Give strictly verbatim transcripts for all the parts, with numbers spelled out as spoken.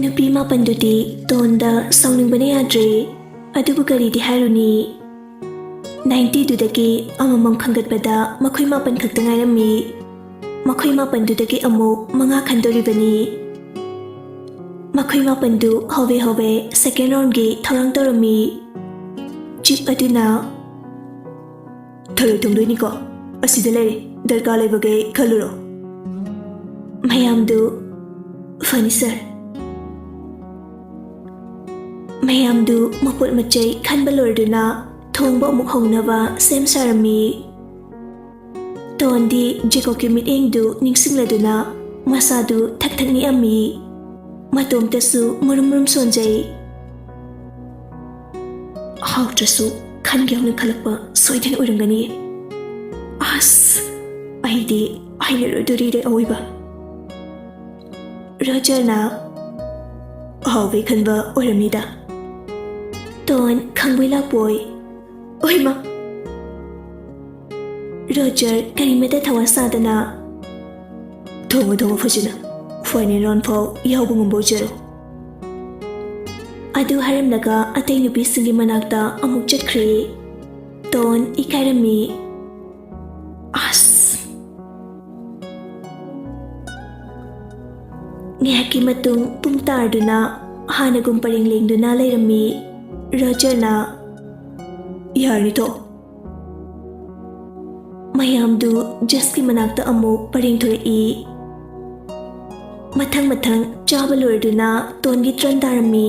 ꯅꯨꯄꯤ ꯃꯥꯄꯟꯗꯨꯗꯤ ꯇꯣꯟꯗ ꯁꯥꯎꯅꯤꯡꯕꯅ ꯌꯥꯗ꯭ꯔꯦ꯫ ꯑꯗꯨꯕꯨ ꯀꯔꯤꯗꯤ ꯍꯥꯏꯔꯨꯅꯤ? ꯅꯥꯏꯟꯇꯤꯗꯨꯗꯒꯤ ꯑꯃꯃꯝ ꯈꯟꯒꯠꯄꯗ ꯃꯈꯣꯏ ꯃꯥꯄꯟ ꯈꯛꯇ ꯉꯥꯏꯔꯝꯃꯤ꯫ ꯃꯈꯣꯏ ꯃꯥꯄꯟꯗꯨꯗꯒꯤ ꯑꯃꯨꯛ ꯃꯉꯥ ꯈꯟꯗꯣꯔꯤꯕꯅꯤ꯫ ꯃꯈꯣꯏ ꯃꯥꯄꯟꯗꯨ ꯍꯧꯕꯦ ꯍꯧꯕꯦ ꯁꯦꯀꯦꯟ ꯔꯥꯎꯟꯒꯤ ꯊꯧꯔꯥꯡ ꯇꯧꯔꯝꯃꯤ꯫ ꯆꯤꯞ ꯑꯗꯨꯅ, "ꯊꯔꯣꯏ ꯊꯣꯡꯗꯣꯏꯅꯤꯀꯣ? ꯑꯁꯤꯗ ꯂꯩꯔꯦ, ꯗꯔꯀꯥꯔ ꯂꯩꯕꯒꯩ ꯈꯜꯂꯨꯔꯣ꯫" ꯃꯌꯥꯝꯗꯨ, "ꯐꯅꯤ ꯁꯥꯔ꯫" ꯃꯌꯥꯝꯗꯨ ꯃꯄꯣꯠ ꯃꯆꯩ ꯈꯟꯕ ꯂꯣꯏꯔꯗꯨꯅ ꯊꯣꯡꯕ ꯑꯃꯨꯛ ꯍꯧꯅꯕ ꯁꯦꯝ ꯁꯥꯔꯝꯃꯤ꯫ ꯇꯣꯟꯗꯤ ꯖꯦꯀꯣꯕꯀꯤ ꯃꯤꯠꯌꯦꯡꯗꯨ ꯅꯤꯡꯁꯤꯡꯂꯗꯨꯅ ꯃꯁꯥꯗꯨ ꯊꯛ ꯊꯛ ꯅꯤꯛꯑꯝꯃꯤ꯫ ꯃꯇꯣꯝꯇꯁꯨ ꯃꯨꯔꯨꯝ ꯃꯨꯔꯨꯝ ꯁꯣꯟꯖꯩ꯫ "ꯍꯥꯎꯇ꯭ꯔꯁꯨ ꯈꯟꯒꯦ ꯌꯥꯎꯅ ꯈꯜꯂꯛꯄ ꯁꯣꯏꯗꯅ ꯑꯣꯏꯔꯝꯒꯅꯤ꯫ ꯑꯁ, ꯑꯩꯗꯤ ꯍꯩꯅꯔꯣꯏꯗꯣꯔꯤꯔꯦ ꯑꯑꯣꯏꯕ꯫" ꯔꯣꯖꯔꯅ, "ꯍꯥꯎꯕꯩ ꯈꯟꯕ ꯑꯣꯏꯔꯝꯅꯤꯗ꯫" ꯇꯣꯟ ꯈꯪꯕꯣꯏ ꯂꯥꯛꯄꯣꯏ, "ꯑꯣꯏꯃ!" ꯔꯣꯖꯔ ꯀꯔꯤꯃꯇ ꯊꯋꯥ ꯁꯥꯗꯅ, "ꯊꯣꯡꯉꯨ, ꯊꯣꯡꯉꯨ ꯐꯖꯅ, ꯐꯥꯏꯅꯦꯜ ꯔꯥꯎꯟ ꯐꯥꯎ ꯌꯥꯎꯕ ꯉꯝꯕ ꯑꯣꯏꯖꯔꯣ꯫" ꯑꯗꯨ ꯍꯥꯏꯔꯝꯂꯒ ꯑꯇꯩ ꯅꯨꯄꯤꯁꯤꯡꯒꯤ ꯃꯅꯥꯛꯇ ꯑꯃꯨꯛ ꯆꯠꯈ꯭ꯔꯦ꯫ ꯇꯣꯟ ꯏꯀꯥꯏꯔꯝꯃꯤ꯫ ꯑꯁ! ꯉꯥꯏꯍꯥꯛꯀꯤ ꯃꯇꯨꯡ ꯄꯨꯡ ꯇꯥꯔꯗꯨꯅ ꯍꯥꯟꯅꯒꯨꯝ ꯄꯔꯦꯡ ꯂꯦꯡꯗꯨꯅ ꯂꯩꯔꯝꯃꯤ꯫ ꯔꯣꯖꯔꯅ, "ꯌꯥꯔꯅꯤ, ꯊꯣꯛꯑꯣ꯫" ꯃꯌꯥꯝꯗꯨ ꯖꯁꯀꯤ ꯃꯅꯥꯛꯇ ꯑꯃꯨꯛ ꯄꯔꯦꯡ ꯊꯣꯔꯛꯏ꯫ ꯃꯊꯪ ꯃꯊꯪ ꯆꯥꯕ ꯂꯣꯏꯔꯗꯨꯅ ꯇꯣꯟꯒꯤ ꯇ꯭ꯔꯟ ꯇꯥꯔꯝꯃꯤ꯫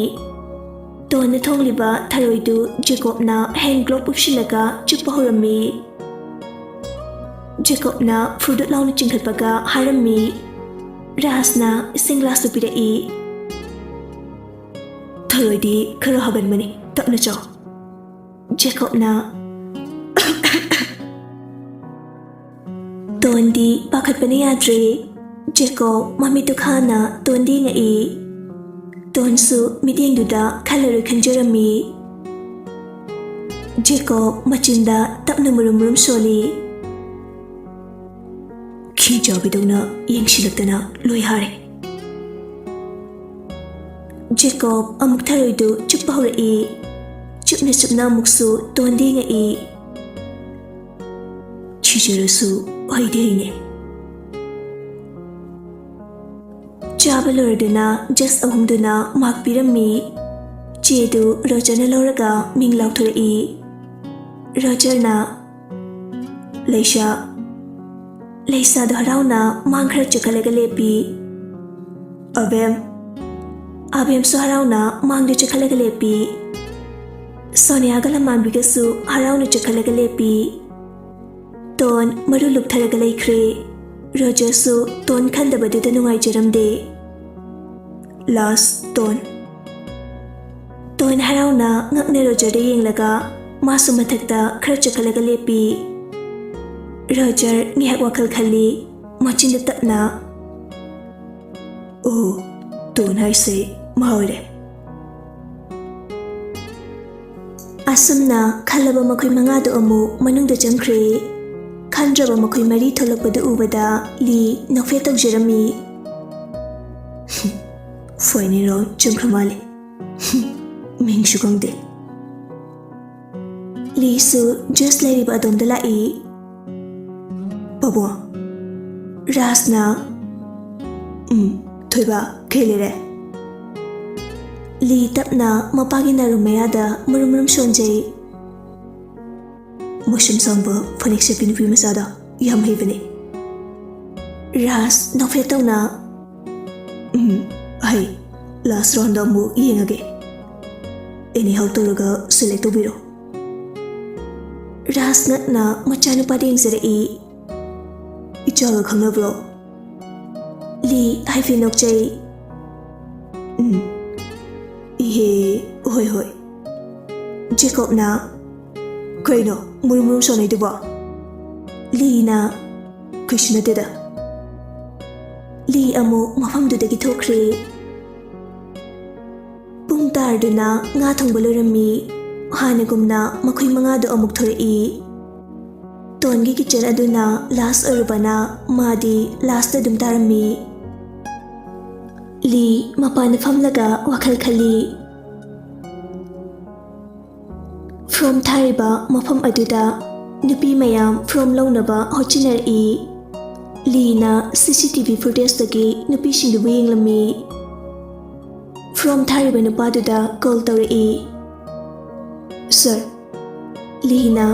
ꯇꯣꯟꯅ ꯊꯣꯡꯂꯤꯕ ꯊꯔꯣꯏꯗꯨ ꯖꯦꯀꯣꯕꯅ ꯍꯦꯟ ꯒ꯭ꯂꯣꯕ ꯎꯞꯁꯤꯜꯂꯒ ꯆꯨꯞꯄ ꯍꯧꯔꯝꯃꯤ꯫ ꯖꯦꯀꯣꯕꯅ ꯐꯨꯔꯨꯠ ꯂꯥꯎꯅ ꯆꯤꯡꯈꯠꯄꯒ ꯍꯥꯏꯔꯝꯃꯤ꯫ ꯔꯥꯖꯅ ꯏꯁꯤꯡ ꯒ꯭ꯂꯥꯁꯇꯨ ꯄꯤꯔꯛꯏ꯫ "ꯊꯔꯣꯏꯗꯤ ꯈꯔ ꯍꯥꯒꯟꯕꯅꯤ, ꯇꯞꯅ ꯆꯥꯎ꯫" ꯖꯦꯀꯣꯕꯅ꯫ ꯇꯣꯟꯗꯤ ꯄꯥꯈꯠꯄꯅ ꯌꯥꯗ꯭ꯔꯦ꯫ ꯖꯦꯀꯣꯕ ꯃꯃꯤꯠꯇꯨ ꯈꯥꯅ ꯇꯣꯟꯗ ꯌꯦꯡꯉꯛꯏ꯫ ꯇꯣꯟꯁꯨ ꯃꯤꯠꯌꯦꯡꯗꯨꯗ ꯈꯜꯂꯔꯣꯏ ꯈꯟꯖꯔꯝꯃꯤ꯫ ꯖꯦꯀꯣꯕ ꯃꯆꯤꯟꯗ ꯇꯞꯅ ꯃꯨꯔꯨꯝ ꯃꯨꯔꯨꯝ ꯁꯣꯜꯂꯤ꯫ ꯈꯦꯡꯆꯥꯕꯤꯗꯧꯅ ꯌꯦꯡꯁꯤꯜꯂꯛꯇꯅ ꯂꯣꯏ ꯍꯥꯔꯦ꯫ ꯖꯦꯀꯣꯕ ꯑꯃꯨꯛ ꯊꯔꯣꯏꯗꯨ ꯆꯨꯞꯄ ꯍꯧꯔꯛꯏ꯫ ꯆꯨꯞꯅ ꯆꯨꯞꯅ ꯑꯃꯨꯛꯁꯨ ꯇꯣꯟꯗ ꯌꯦꯡꯉꯛꯏ꯫ ꯊꯤꯖꯔꯁꯨ ꯍꯩꯗꯤ ꯍꯩꯅꯦ꯫ ꯆꯥꯕ ꯂꯣꯏꯔꯗꯨꯅ ꯖꯖ ꯑꯍꯨꯝꯗꯨꯅ ꯃꯥꯔꯛ ꯄꯤꯔꯝꯃꯤ꯫ ꯆꯦꯗꯨ ꯔꯣꯖꯔꯅ ꯂꯧꯔꯒ ꯃꯤꯡ ꯂꯥꯎꯊꯣꯔꯛꯏ꯫ ꯔꯣꯖꯔꯅ, "ꯂꯩꯁꯥ, ꯂꯩꯁꯥꯗꯣ ꯍꯔꯥꯎꯅ ꯃꯥꯡ ꯈꯔ ꯆꯈꯠꯂꯒ ꯂꯦꯞꯄꯤ꯫ ꯑꯕꯦꯝ, ꯑꯕꯦꯝꯁꯨ ꯍꯔꯥꯎꯅ ꯃꯥꯡꯗ ꯆꯈꯠꯂꯒ ꯂꯦꯞꯄꯤ꯫ ꯁꯣꯅꯤꯌꯥꯒ ꯂꯃꯥꯟꯕꯤꯒꯁꯨ ꯍꯔꯥꯎꯅ ꯆꯈꯠꯂꯒ ꯂꯦꯞꯄꯤ꯫ ꯇꯣꯟ ꯃꯔꯨ ꯂꯨꯞꯊꯔꯒ ꯂꯩꯈ꯭ꯔꯦ꯫ ꯔꯣꯖꯔꯁꯨ ꯇꯣꯟ ꯈꯟꯗꯕꯗꯨꯗ ꯅꯨꯡꯉꯥꯏꯖꯔꯝꯗꯦ꯫ ꯂꯥꯁ ꯇꯣꯟ꯫ ꯇꯣꯟ ꯍꯔꯥꯎꯅ ꯉꯛꯅ ꯔꯣꯖꯔꯗ ꯌꯦꯡꯂꯒ ꯃꯥꯁꯨ ꯃꯊꯛꯇ ꯈꯔ ꯆꯈꯠꯂꯒ ꯂꯦꯞꯄꯤ꯫ ꯔꯣꯖꯔ ꯉꯥꯏꯍꯥꯛ ꯋꯥꯈꯜ ꯈꯜꯂꯤ꯫ ꯃꯆꯤꯟꯗ ꯇꯞꯅ, "ꯑꯣ, ꯇꯣꯟ ꯍꯥꯏꯁꯦ ꯃꯥ ꯑꯣꯏꯔꯦ꯫" ꯑꯁꯨꯝꯅ ꯈꯜꯂꯕ ꯃꯈꯣꯏ ꯃꯉꯥꯗꯨ ꯑꯃꯨꯛ ꯃꯅꯨꯡꯗ ꯆꯪꯈ꯭ꯔꯦ꯫ ꯈꯟꯗ꯭ꯔꯕ ꯃꯈꯣꯏ ꯃꯔꯤ ꯊꯣꯛꯂꯛꯄꯗꯨ ꯎꯕꯗ ꯂꯤ ꯅꯣꯛꯐꯦꯠ ꯇꯧꯖꯔꯝꯃꯤ꯫ "ꯐꯥꯏꯅꯦꯜ ꯔꯥꯎꯟ ꯆꯪꯈ꯭ꯔ ꯃꯥꯜꯂꯦ꯫ ꯃꯤꯡꯁꯨ ꯈꯪꯗꯦ꯫" ꯂꯤꯁꯨ ꯖꯨꯁ ꯂꯩꯔꯤꯕ ꯑꯗꯣꯝꯗ ꯂꯥꯛꯏ꯫ "ꯄꯥꯕꯨꯡ꯫" ꯔꯥꯖꯅ, "ꯎꯝ, ꯊꯣꯏꯕ, ꯀꯩ ꯂꯩꯔꯦ?" ꯂꯤ ꯇꯞꯅ ꯃꯄꯥꯒꯤ ꯅꯥꯔꯨ ꯃꯌꯥꯗ ꯃꯔꯨꯝ ꯃꯔꯨꯝ ꯁꯣꯟꯖꯩ꯫ "ꯃꯁꯝ ꯁꯥꯡꯕ ꯐꯅꯦꯛ ꯁꯦꯠꯄꯤ ꯅꯨꯄꯤ ꯃꯆꯥꯗꯣ ꯌꯥꯝ ꯍꯩꯕꯅꯦ꯫" ꯔꯥꯖ ꯅꯣꯛꯐꯦꯠ ꯇꯧꯅ, "ꯎꯝ, ꯍꯩ꯫ ꯂꯥꯁ ꯔꯥꯎꯟꯗ ꯑꯃꯨꯛ ꯌꯦꯡꯉꯒꯦ꯫ ꯑꯦꯅꯤ ꯍꯥꯎ ꯇꯧꯔꯒ ꯁꯦꯂꯦꯛ ꯇꯧꯕꯤꯔꯣ꯫" ꯔꯥꯖ ꯉꯛꯅ ꯃꯆꯥꯅꯨꯄꯥꯗ ꯌꯦꯡꯖꯔꯛꯏ꯫ "ꯏꯆꯥꯒ ꯈꯪꯅꯕ꯭ꯔꯣ?" ꯂꯤ ꯍꯥꯏꯐꯦꯠ ꯅꯣꯛꯆꯩ꯫ "ꯎꯝ, ꯏꯍꯦ, ꯍꯣꯏ, ꯍꯣꯏ꯫" ꯖꯦꯀꯣꯕꯅ, "ꯀꯩꯅꯣ ꯃꯨꯔꯨꯝ ꯃꯨꯔꯨꯝ ꯁꯣꯟꯅꯩꯗꯨꯕꯣ?" ꯂꯤꯅ, "ꯀꯩꯁꯨ ꯅꯠꯇꯦꯗ꯫" ꯂꯤ ꯑꯃꯨꯛ ꯃꯐꯝꯗꯨꯗꯒꯤ ꯊꯣꯛꯈ꯭ꯔꯦ꯫ ꯄꯨꯡ ꯇꯥꯔꯗꯨꯅ ꯉꯥ ꯊꯣꯡꯕ ꯂꯣꯏꯔꯝꯃꯤ꯫ ꯍꯥꯟꯅꯒꯨꯝꯅ ꯃꯈꯣꯏ ꯃꯉꯥꯗꯨ ꯑꯃꯨꯛ ꯊꯣꯔꯛꯏ꯫ ꯇꯣꯟꯒꯤ ꯀꯤꯠꯆꯟ ꯑꯗꯨꯅ ꯂꯥꯁ ꯑꯣꯏꯔꯨꯕꯅ ꯃꯥꯗꯤ ꯂꯥꯁꯇ ꯑꯗꯨꯝ ꯇꯥꯔꯝꯃꯤ꯫ ꯂꯤ ꯃꯄꯥꯟꯗ ꯐꯝꯂꯒ ꯋꯥꯈꯜ ꯈꯜꯂꯤ꯫ ꯐ꯭ꯔꯣꯝ ꯊꯥꯔꯤꯕ ꯃꯐꯝ ꯑꯗꯨꯗ ꯅꯨꯄꯤ ꯃꯌꯥꯝ ꯐ꯭ꯔꯣꯝ ꯂꯧꯅꯕ ꯍꯣꯠꯆꯤꯟꯅꯔꯛꯏ꯫ ꯂꯤꯅ ꯁꯤ ꯁꯤ ꯇꯤ ꯚꯤ ꯐꯨꯇꯦꯖꯇꯒꯤ ꯅꯨꯄꯤꯁꯤꯡꯗꯨꯕꯨ ꯌꯦꯡꯂꯝꯃꯤ꯫ ꯐ꯭ꯔꯣꯝ ꯊꯥꯔꯤꯕ ꯅꯨꯄꯥꯗꯨꯗ ꯀꯣꯜ ꯇꯧꯔꯛꯏ꯫ "ꯁꯥꯔ," ꯂꯤꯅ,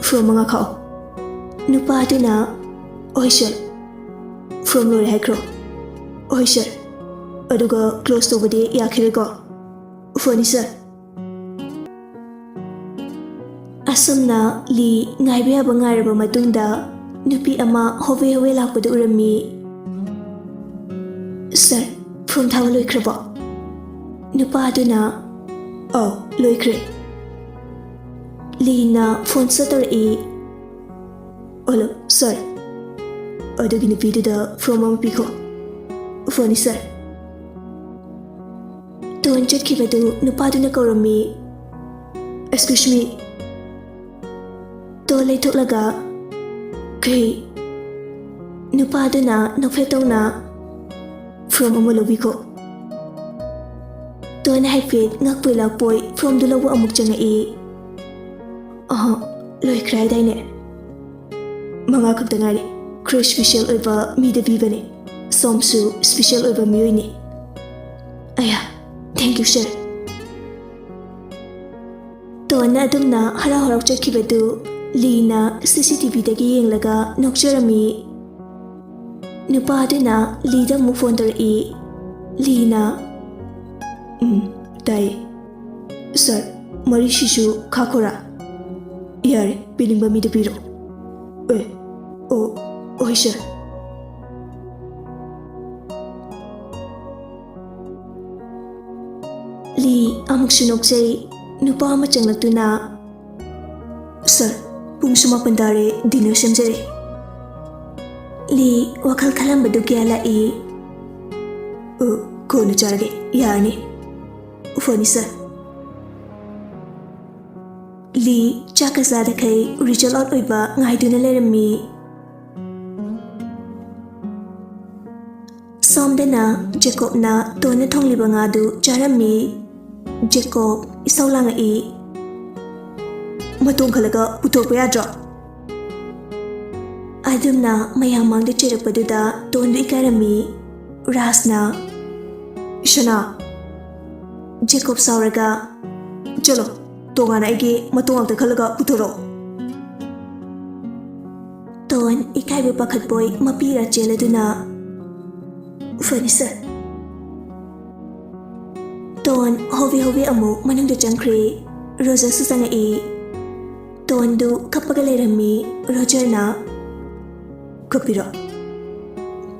"ꯐ꯭ꯔꯣꯝ ꯃꯉꯥ ꯈꯥꯛꯑꯣ꯫" ꯅꯨꯄꯥꯗꯨꯅ, "ꯍꯣꯏ ꯁꯥꯔ꯫ ꯐ꯭ꯔꯣꯝ ꯂꯣꯏꯔꯦ ꯍꯥꯏꯈ꯭ꯔꯣ?" "ꯍꯣꯏ ꯁꯥꯔ꯫ ꯑꯗꯨꯒ ꯀ꯭ꯂꯣꯖ ꯇꯧꯕꯗꯤ ꯌꯥꯈꯤꯔꯣꯏꯀꯣ?" "ꯐꯅꯤ ꯁꯥꯔ꯫" ꯑꯁꯨꯝꯅ ꯂꯤ ꯉꯥꯏꯕ ꯌꯥꯕ ꯉꯥꯏꯔꯕ ꯃꯇꯨꯡꯗ ꯅꯨꯄꯤ ꯑꯃ ꯍꯣꯕꯦ ꯍꯣꯕꯦ ꯂꯥꯛꯄꯗꯨ ꯎꯔꯝꯃꯤ꯫ "ꯁꯥꯔ, ꯐ꯭ꯔꯣꯝ ꯊꯥꯕ ꯂꯣꯏꯈ꯭ꯔꯕꯣ?" ꯅꯨꯄꯥꯗꯨꯅ, "ꯑꯧ, ꯂꯣꯏꯈ꯭ꯔꯦ꯫" ꯂꯤꯅ ꯐꯣꯟ ꯁꯠ ꯇꯧꯔꯛꯏ꯫ "ꯍꯜꯂꯣ, ꯁꯥꯔ꯫ ꯑꯗꯨꯒꯤ ꯅꯨꯄꯤꯗꯨꯗ ꯐ꯭ꯔꯣꯝ ꯑꯃ ꯄꯤꯈꯣ꯫" "ꯐꯅꯤ ꯁꯥꯔ꯫" ꯇꯣꯟ ꯆꯠꯈꯤꯕꯗꯨ ꯅꯨꯄꯥꯗꯨꯅ ꯀꯧꯔꯝꯃꯤ꯫ "Excuse me." ꯇꯣꯟ ꯂꯩꯊꯣꯛꯂꯒ, "ꯀꯩ?" ꯅꯨꯄꯥꯗꯨꯅ ꯅꯣꯛꯐꯦꯠ ꯇꯧꯅ, "ꯐ꯭ꯔꯣꯝ ꯑꯃ ꯂꯧꯕꯤꯈꯣ꯫" ꯇꯣꯟ ꯍꯥꯏꯐꯦꯠ ꯉꯛꯄꯣꯏ ꯂꯥꯛꯄꯣꯏ ꯐ꯭ꯔꯣꯝꯗꯨ ꯂꯧꯕ ꯑꯃꯨꯛ ꯆꯪꯉꯛꯏ꯫ "ꯑꯍ, ꯂꯣꯏꯈ꯭ꯔꯦ ꯍꯥꯏꯗꯥꯏꯅꯦ?" "ꯃꯉꯥ ꯈꯛꯇ ꯉꯥꯏꯔꯦ꯫ ꯈꯔ ꯏꯁꯄꯤꯁꯦꯜ ꯑꯣꯏꯕ ꯃꯤꯗ ꯄꯤꯕꯅꯦ꯫ ꯁꯣꯝꯁꯨ ꯏꯁꯄꯤꯁꯦꯜ ꯑꯣꯏꯕ ꯃꯤꯑꯣꯏꯅꯤ꯫" "ꯑꯌꯥ, ꯊꯦꯡꯀ꯭ꯌꯨ ꯁꯥꯔ꯫" ꯇꯣꯟꯅ ꯑꯗꯨꯝꯅ ꯍꯔꯥꯎ ꯍꯔꯥꯎ ꯆꯠꯈꯤꯕꯗꯨ ꯂꯤꯅ ꯁꯤ ꯁꯤ ꯇꯤ ꯚꯤꯗꯒꯤ ꯌꯦꯡꯂꯒ ꯅꯣꯛꯆꯔꯝꯃꯤ꯫ ꯅꯨꯄꯥꯗꯨꯅ ꯂꯤꯗ ꯑꯃꯨꯛ ꯐꯣꯟ ꯇꯧꯔꯛꯏ꯫ ꯂꯤꯅ, "ꯎꯝ, ꯇꯥꯏ꯫ ꯁꯥꯔ, ꯃꯔꯤꯁꯤꯁꯨ ꯈꯥꯛꯈꯣꯔꯥ?" "ꯌꯥꯔꯦ, ꯄꯤꯅꯤꯡꯕ ꯃꯤꯗ ꯄꯤꯔꯣ꯫" "ꯑꯦ, ꯑꯣ, ꯍꯣꯏ ꯁꯥꯔ꯫" ꯂꯤ ꯑꯃꯨꯛꯁꯨ ꯅꯣꯛꯆꯩ꯫ ꯅꯨꯄꯥ ꯑꯃ ꯆꯪꯂꯛꯇꯨꯅ, "ꯁꯥꯔ, ꯄꯨꯡꯁꯨ ꯃꯥꯄꯟ ꯇꯥꯔꯦ, ꯗꯤꯅꯔ ꯁꯦꯝꯖꯔꯦ꯫" ꯂꯤ ꯋꯥꯈꯜ ꯈꯜꯂꯝꯕꯗꯨ ꯒ꯭ꯌꯥꯟ ꯂꯥꯛꯏ꯫ "ꯑ, ꯀꯣꯟꯅ ꯆꯥꯔꯒꯦ, ꯌꯥꯔꯅꯤ꯫" "ꯐꯅꯤ ꯁꯥꯔ꯫" ꯂꯤ ꯆꯥꯛꯀ ꯆꯥꯗꯈꯩ result out ꯑꯣꯏꯕ ꯉꯥꯏꯗꯨꯅ ꯂꯩꯔꯝꯃꯤ꯫ ꯁꯣꯝꯗꯅ ꯖꯦꯀꯣꯕꯅ ꯇꯣꯟꯅ ꯊꯣꯡꯂꯤꯕ ꯉꯥꯗꯨ ꯆꯥꯔꯝꯃꯤ꯫ ꯖꯦꯀꯣꯕ ꯏꯁꯧ ꯂꯥꯡꯉꯛꯏ꯫ "ꯃꯇꯣꯡ ꯈꯜꯂꯒ ꯄꯨꯊꯣꯛꯄ ꯌꯥꯗ꯭ꯔꯣ?" ꯑꯗꯨꯝꯅ ꯃꯌꯥꯝ ꯃꯥꯡꯗ ꯆꯩꯔꯛꯄꯗꯨꯗ ꯇꯣꯟꯗꯨ ꯏꯀꯥꯏꯔꯝꯃꯤ꯫ ꯔꯥꯖꯅ, "ꯏꯁꯅꯥ!" ꯖꯦꯀꯣꯕ ꯁꯥꯎꯔꯒ, "ꯆꯠꯂꯣ, ꯇꯣꯉꯥꯟꯅ ꯑꯩꯒꯤ ꯃꯇꯣꯡ ꯑꯝꯇ ꯈꯜꯂꯒ ꯄꯨꯊꯣꯔꯛꯑꯣ!" ꯇꯣꯟ ꯏꯀꯥꯏꯕ ꯄꯥꯈꯠꯄꯣꯏ ꯃꯄꯤꯔꯥ ꯆꯦꯜꯂꯗꯨꯅ, "ꯐꯅꯤ ꯁꯥꯔ꯫" ꯇꯣꯟ ꯍꯣꯕꯦ ꯍꯣꯕꯦ ꯑꯃꯨꯛ ꯃꯅꯨꯡꯗ ꯆꯪꯈ꯭ꯔꯦ꯫ ꯔꯣꯖꯔꯁꯨ ꯆꯪꯉꯛꯏ꯫ ꯇꯣꯟꯗꯨ ꯀꯞꯄꯒ ꯂꯩꯔꯝꯃꯤ꯫ ꯔꯣꯖꯔꯅ, "ꯀꯞꯄꯤꯔꯣ?"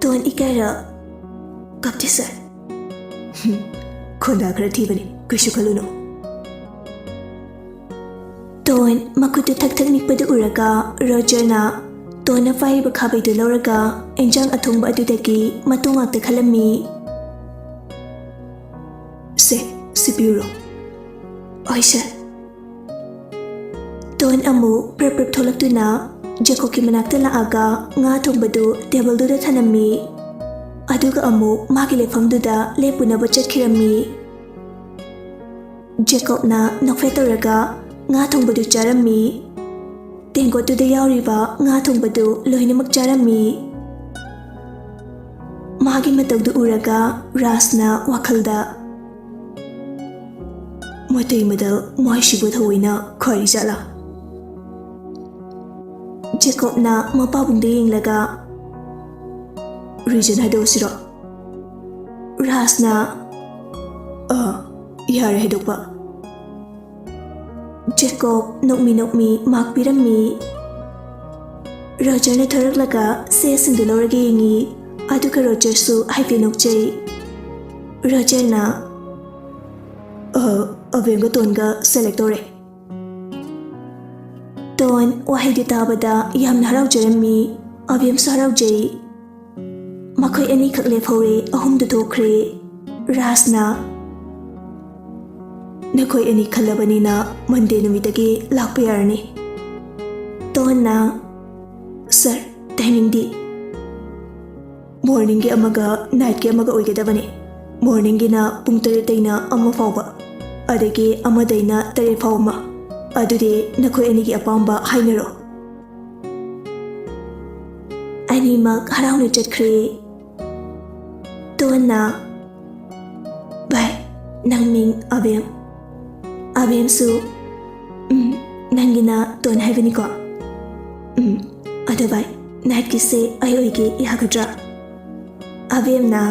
ꯇꯣꯟ ꯏꯀꯥꯏꯔ, "ꯀꯞꯇꯦ ꯁꯥꯔ꯫" "ꯈꯣꯟꯗꯥ ꯈꯔ ꯊꯤꯕꯅꯤ, ꯀꯩꯁꯨ ꯈꯜꯂꯨꯅꯨ꯫" ꯇꯣꯟ ꯃꯈꯨꯠꯇꯨ ꯊꯛ ꯊꯛ ꯅꯤꯛꯄꯗꯨ ꯎꯔꯒ ꯔꯣꯖꯔꯅ ꯇꯣꯟꯅ ꯄꯥꯏꯔꯤꯕ ꯈꯥꯕꯩꯗꯨ ꯂꯧꯔꯒ ꯏꯟꯖꯥꯡ ꯑꯊꯣꯡꯕ ꯑꯗꯨꯗꯒꯤ ꯃꯇꯣꯡ ꯉꯥꯛꯇ ꯈꯜꯂꯝꯃꯤ꯫ "ꯁꯦ, ꯁꯤ ꯄꯤꯌꯨꯔꯣ?" "ꯍꯣꯏ ꯁꯥꯔ꯫" ꯇꯣꯟ ꯑꯃꯨꯛ ꯄ꯭ꯔꯞ ꯄ꯭ꯔꯞ ꯊꯣꯛꯂꯛꯇꯨꯅ ꯖꯦꯀꯣꯕꯀꯤ ꯃꯅꯥꯛꯇ ꯂꯥꯛꯑꯒ ꯉꯥ ꯊꯣꯡꯕꯗꯨ ꯇꯦꯕꯜꯗꯨꯗ ꯊꯅꯝꯃꯤ꯫ ꯑꯗꯨꯒ ꯑꯃꯨꯛ ꯃꯥꯒꯤ ꯂꯦꯞꯐꯝꯗꯨꯗ ꯂꯦꯞꯄꯨꯅꯕ ꯆꯠꯈꯤꯔꯝꯃꯤ꯫ ꯖꯦꯀꯣꯕꯅ ꯅꯣꯛꯐꯦꯠ ꯇꯧꯔꯒ ꯉꯥ ꯊꯣꯡꯕꯗꯨ ꯆꯥꯔꯝꯃꯤ꯫ ꯇꯦꯡꯀꯣꯠꯇꯨꯗ ꯌꯥꯎꯔꯤꯕ ꯉꯥ ꯊꯣꯡꯕꯗꯨ ꯂꯣꯏꯅꯃꯛ ꯆꯥꯔꯝꯃꯤ꯫ ꯃꯥꯒꯤ ꯃꯇꯧꯗꯨ ꯎꯔꯒ ꯔꯥꯖꯅ ꯋꯥꯈꯜꯗ, "ꯃꯇꯩ ꯃꯗꯜ ꯃꯥꯏꯁꯤꯕꯨ ꯊꯑꯣꯏꯅ ꯈꯥꯏꯔꯤ ꯖꯥꯠꯂꯥ?" ꯖꯦꯀꯣꯕꯅ ꯃꯄꯥꯕꯨꯡꯗ ꯌꯦꯡꯂꯒ, "ꯔꯤꯖꯟ ꯍꯥꯏꯗꯣꯛꯑꯁꯤꯔꯣ?" ꯔꯥꯖꯅ, "ꯑ, ꯌꯥꯔꯦ ꯍꯥꯏꯗꯣꯛꯄ꯫" ꯖꯦꯀꯣꯕ ꯅꯣꯛꯃꯤ ꯅꯣꯛꯃꯤ ꯃꯥꯛ ꯄꯤꯔꯝꯃꯤ꯫ ꯔꯣꯖꯔꯅ ꯊꯣꯔꯛꯂꯒ ꯁꯦꯁꯤꯡꯗꯨ ꯂꯧꯔꯒ ꯌꯦꯡꯉꯤ, ꯑꯗꯨꯒ ꯔꯣꯖꯔꯁꯨ ꯍꯥꯏꯐꯦꯠ ꯅꯣꯛꯆꯩ꯫ ꯔꯣꯖꯔꯅ, "ꯑ, ꯑꯕꯦꯝꯒ ꯇꯣꯟꯒ ꯁꯦꯂꯦꯛ ꯇꯧꯔꯦ꯫" ꯇꯣꯟ ꯋꯥꯍꯩꯗꯨ ꯇꯥꯕꯗ ꯌꯥꯝꯅ ꯍꯔꯥꯎꯖꯔꯝꯃꯤ꯫ ꯑꯕꯦꯝꯁꯨ ꯍꯔꯥꯎꯖꯩ꯫ ꯃꯈꯣꯏ ꯑꯅꯤꯈꯛ ꯂꯦꯞꯍꯧꯔꯦ, ꯑꯍꯨꯝꯗꯨ ꯊꯣꯛꯈ꯭ꯔꯦ꯫ ꯔꯥꯖꯅ, ꯅꯈꯣꯏ ꯑꯅꯤ ꯈꯜꯂꯕꯅꯤꯅ ꯃꯟꯗꯦ ꯅꯨꯃꯤꯠꯇꯒꯤ ꯂꯥꯛꯄ ꯌꯥꯔꯅꯤ꯫ ꯇꯣꯟꯅ, "ꯁꯥꯔ, ꯇꯥꯏꯃꯤꯡꯗꯤ?" "ꯃꯣꯔꯅꯤꯡꯒꯤ ꯑꯃꯒ ꯅꯥꯏꯠꯀꯤ ꯑꯃꯒ ꯑꯣꯏꯒꯗꯕꯅꯤ꯫ ꯃꯣꯔꯅꯤꯡꯒꯤꯅ ꯄꯨꯡ ꯇꯔꯦꯠꯇꯩꯅ ꯑꯃ ꯐꯥꯎꯕ, ꯑꯗꯒꯤ ꯑꯃꯗꯩꯅ ꯇꯔꯦꯠ ꯐꯥꯎ ꯑꯃ꯫ ꯑꯗꯨꯗꯤ ꯅꯈꯣꯏ ꯑꯅꯤꯒꯤ ꯑꯄꯥꯝꯕ ꯍꯥꯏꯅꯔꯣ꯫" ꯑꯅꯤꯃꯛ ꯍꯔꯥꯎꯅ ꯆꯠꯈ꯭ꯔꯦ꯫ ꯇꯣꯟꯅ, "ꯚꯥꯏ, ꯅꯪ ꯃꯤꯡ ꯑꯕꯦꯝ?" ꯑꯕꯦꯝꯁꯨ, "ꯎꯝ, ꯅꯪꯒꯤꯅ ꯇꯣꯟ ꯍꯥꯏꯕꯅꯤꯀꯣ? ꯎꯝ, ꯑꯗꯣ ꯚꯥꯏ, ꯅꯥꯏꯠꯀꯤꯁꯦ ꯑꯩ ꯑꯣꯏꯒꯦ ꯌꯥꯒꯗ꯭ꯔꯥ?" ꯑꯕꯦꯝꯅ,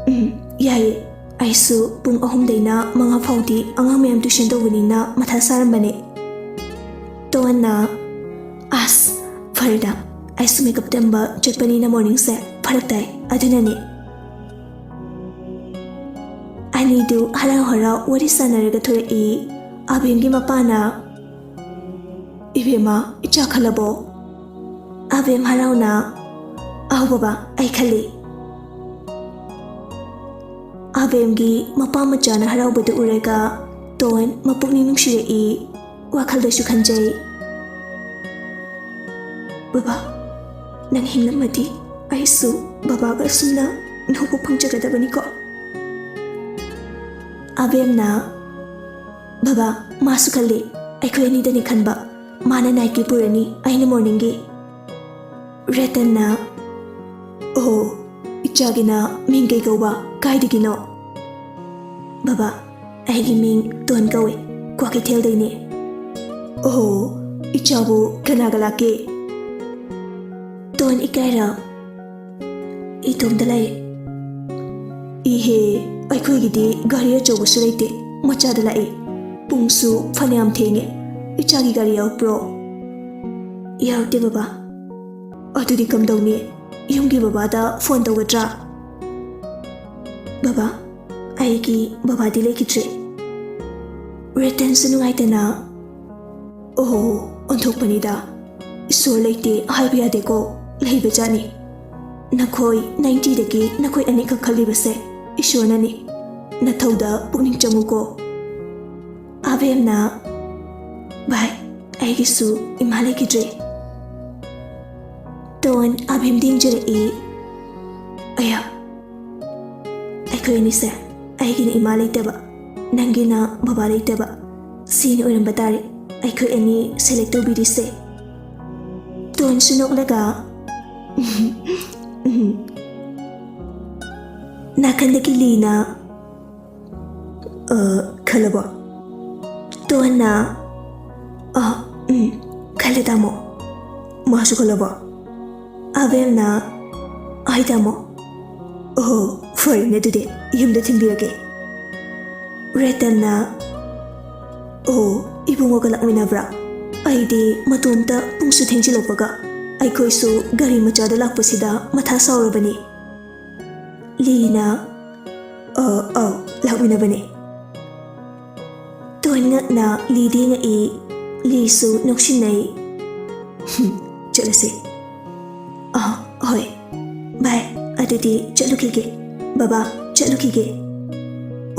"ꯎꯝ, ꯌꯥꯏꯌꯦ꯫ ꯑꯩꯁꯨ ꯄꯨꯡ ꯑꯍꯨꯝꯗꯩꯅ ꯃꯉꯥ ꯐꯥꯎꯗꯤ ꯑꯉꯥꯡ ꯃꯌꯥꯝ ꯇ꯭ꯌꯨꯁꯟ ꯇꯧꯕꯅꯤꯅ ꯃꯊꯥ ꯁꯥꯔꯝꯕꯅꯦ꯫" ꯇꯣꯟꯅ, "ꯑꯁ, ꯐꯔꯦꯗ, ꯑꯩꯁꯨ ꯃꯦꯀꯞ ꯇꯝꯕ ꯆꯠꯄꯅꯤꯅ ꯃꯣꯔꯅꯤꯡꯁꯦ ꯐꯔꯛ ꯇꯥꯏ, ꯑꯗꯨꯅꯅꯦ꯫" ꯑꯅꯤꯗꯨ ꯍꯔꯥꯎ ꯍꯔꯥꯎ ꯋꯥꯔꯤ ꯁꯥꯟꯅꯔꯒ ꯊꯣꯔꯛꯏ꯫ ꯑꯕꯦꯝꯒꯤ ꯃꯄꯥꯅ, "ꯏꯕꯦꯝꯃ, ꯏꯆꯥ ꯈꯜꯂꯕꯣ?" ꯑꯕꯦꯝ ꯍꯔꯥꯎꯅ, "ꯑꯧ ꯕꯕꯥ, ꯑꯩ ꯈꯜꯂꯤ꯫" ꯑꯕꯦꯝꯒꯤ ꯃꯄꯥ ꯃꯆꯥꯅ ꯍꯔꯥꯎꯕꯗꯨ ꯎꯔꯒ ꯇꯣꯟ ꯃꯄꯨꯛꯅꯤꯡ ꯅꯨꯡꯁꯤꯔꯛꯏ꯫ ꯋꯥꯈꯜꯗꯁꯨ ꯈꯟꯖꯩ, "ꯕꯕꯥ, ꯅꯪ ꯍꯤꯡꯂꯝꯃꯗꯤ ꯑꯩꯁꯨ ꯕꯕꯥꯒ ꯑꯁꯨꯝꯅ ꯅꯧꯕ ꯐꯪꯖꯒꯗꯕꯅꯤꯀꯣ?" ꯑꯕꯦꯝꯅ, "ꯕꯕꯥ, ꯃꯥꯁꯨ ꯈꯜꯂꯤ, ꯑꯩꯈꯣꯏ ꯑꯅꯤꯗꯅꯤ ꯈꯟꯕ꯫ ꯃꯥꯅ ꯅꯥꯏꯠꯀꯤ ꯄꯨꯔꯅꯤ, ꯑꯩꯅ ꯃꯣꯔꯅꯤꯡꯒꯤ꯫" ꯔꯇꯟꯅ, "ꯑꯣ, ꯏꯆꯥꯒꯤꯅ ꯃꯤꯡ ꯀꯩ ꯀꯧꯕ? ꯀꯥꯏꯗꯒꯤꯅꯣ?" "ꯕꯕꯥ, ꯑꯩꯒꯤ ꯃꯤꯡ ꯇꯣꯟ ꯀꯧꯏ, ꯀ꯭ꯋꯥꯀꯩꯊꯦꯜꯗꯩꯅꯦ꯫" "ꯑꯣ, ꯏꯆꯥꯕꯨ ꯀꯅꯥꯒ ꯂꯥꯛꯀꯦ?" ꯇꯣꯟ ꯏꯀꯥꯏꯔ, "ꯏꯇꯣꯝꯇ ꯂꯥꯛꯏ꯫" "ꯏꯍꯦ, ꯑꯩꯈꯣꯏꯒꯤꯗꯤ ꯒꯥꯔꯤ ꯑꯆꯧꯕꯁꯨ ꯂꯩꯇꯦ, ꯃꯆꯥꯗ ꯂꯥꯛꯏ꯫ ꯄꯨꯡꯁꯨ ꯐꯅꯌꯥꯝ ꯊꯦꯡꯉꯦ꯫ ꯏꯆꯥꯒꯤ ꯒꯥꯔꯤ ꯌꯥꯎꯔꯛꯄ꯭ꯔꯣ?" "ꯌꯥꯎꯔꯛꯇꯦ ꯕꯕꯥ꯫" "ꯑꯗꯨꯗꯤ ꯀꯝꯗꯧꯅꯤ? ꯌꯨꯝꯒꯤ ꯕꯕꯥꯗ ꯐꯣꯟ ꯇꯧꯒꯗ꯭ꯔꯥ?" "ꯕꯕꯥ, ꯑꯩꯒꯤ ꯕꯕꯥꯗꯤ ꯂꯩꯈꯤꯗ꯭ꯔꯦ꯫" ꯔꯇꯟꯁꯨ ꯅꯨꯡꯉꯥꯏꯇꯅ, "ꯑꯣꯍꯣ, ꯑꯣꯟꯊꯣꯛꯄꯅꯤꯗ꯫ ꯏꯁꯣꯔ ꯂꯩꯇꯦ ꯍꯥꯏꯕ ꯌꯥꯗꯦꯀꯣ, ꯂꯩꯕꯖꯥꯠꯅꯤ꯫ ꯅꯈꯣꯏ ꯅꯥꯏꯟꯇꯤꯗꯒꯤ ꯅꯈꯣꯏ ꯑꯅꯤꯈꯛ ꯈꯜꯂꯤꯕꯁꯦ ꯏꯁꯣꯔꯅꯅꯤ꯫ ꯅꯊꯧꯗ ꯄꯨꯛꯅꯤꯡ ꯆꯪꯉꯨꯀꯣ꯫" ꯑꯕꯦꯝꯅ, "ꯚꯥꯏ, ꯑꯩꯒꯤꯁꯨ ꯏꯃꯥ ꯂꯩꯈꯤꯗ꯭ꯔꯦ꯫" ꯇꯣꯟ ꯑꯕꯦꯝꯗ ꯌꯦꯡꯖꯔꯛꯏ꯫ "ꯑꯌꯥ, ꯑꯩꯈꯣꯏ ꯑꯅꯤꯁꯦ, ꯑꯩꯒꯤꯅ ꯏꯃꯥ ꯂꯩꯇꯕ, ꯅꯪꯒꯤꯅ ꯕꯕꯥ ꯂꯩꯇꯕ, ꯁꯤꯅ ꯑꯣꯏꯔꯝꯕ ꯇꯥꯔꯦ ꯑꯩꯈꯣꯏ ꯑꯅꯤ ꯁꯦꯂꯦꯛ ꯇꯧꯕꯤꯔꯤꯁꯦ꯫" ꯇꯣꯟꯁꯨ ꯅꯣꯛꯂꯒ, "ꯎꯝ, ꯎꯝ꯫" ꯅꯥꯀꯟꯗꯒꯤ ꯂꯤꯅ, "ꯑ, ꯈꯜꯂꯕꯣ?" ꯇꯣꯟꯅ, "ꯑ, ꯎꯝ, ꯈꯜꯂꯦ ꯇꯥꯃꯣ꯫" "ꯃꯥꯁꯨ ꯈꯜꯂꯕꯣ?" ꯑꯕꯦꯝꯅ, "ꯍꯣꯏ ꯇꯥꯃꯣ꯫" "ꯑꯣꯍꯣ, ꯐꯔꯦꯅꯦ ꯑꯗꯨꯗꯤ, ꯌꯨꯝꯗ ꯊꯤꯟꯕꯤꯔꯒꯦ꯫" ꯔꯇꯟꯅ, "ꯑꯣ, ꯏꯕꯨꯡꯉꯣꯒ ꯂꯥꯛꯃꯤꯟꯅꯕ꯭ꯔꯥ? ꯑꯩꯗꯤ ꯃꯇꯣꯝꯇ ꯄꯨꯡꯁꯨ ꯊꯦꯡꯖꯤꯜꯂꯛꯄꯒ, ꯑꯩꯈꯣꯏꯁꯨ ꯒꯥꯔꯤ ꯃꯆꯥꯗ ꯂꯥꯛꯄꯁꯤꯗ ꯃꯊꯥ ꯁꯥꯎꯔꯕꯅꯤ꯫" ꯂꯤꯅ, "ꯑ, ꯑꯧ, ꯂꯥꯛꯃꯤꯟꯅꯕꯅꯦ꯫" Tone ꯉꯛꯅ lead ꯌꯦꯡꯉꯛꯏ꯫ ꯂꯤꯁꯨ ꯅꯣꯛꯁꯤꯟꯅꯩ꯫ "ꯍꯨꯝ, ꯆꯠꯂꯁꯦ꯫" "ꯑ, ꯍꯣꯏ꯫ ꯚꯥꯏ, ꯑꯗꯨꯗꯤ ꯆꯠꯂꯨꯈꯤꯒꯦ꯫ ꯕꯕꯥ, ꯆꯠꯂꯨꯈꯤꯒꯦ꯫"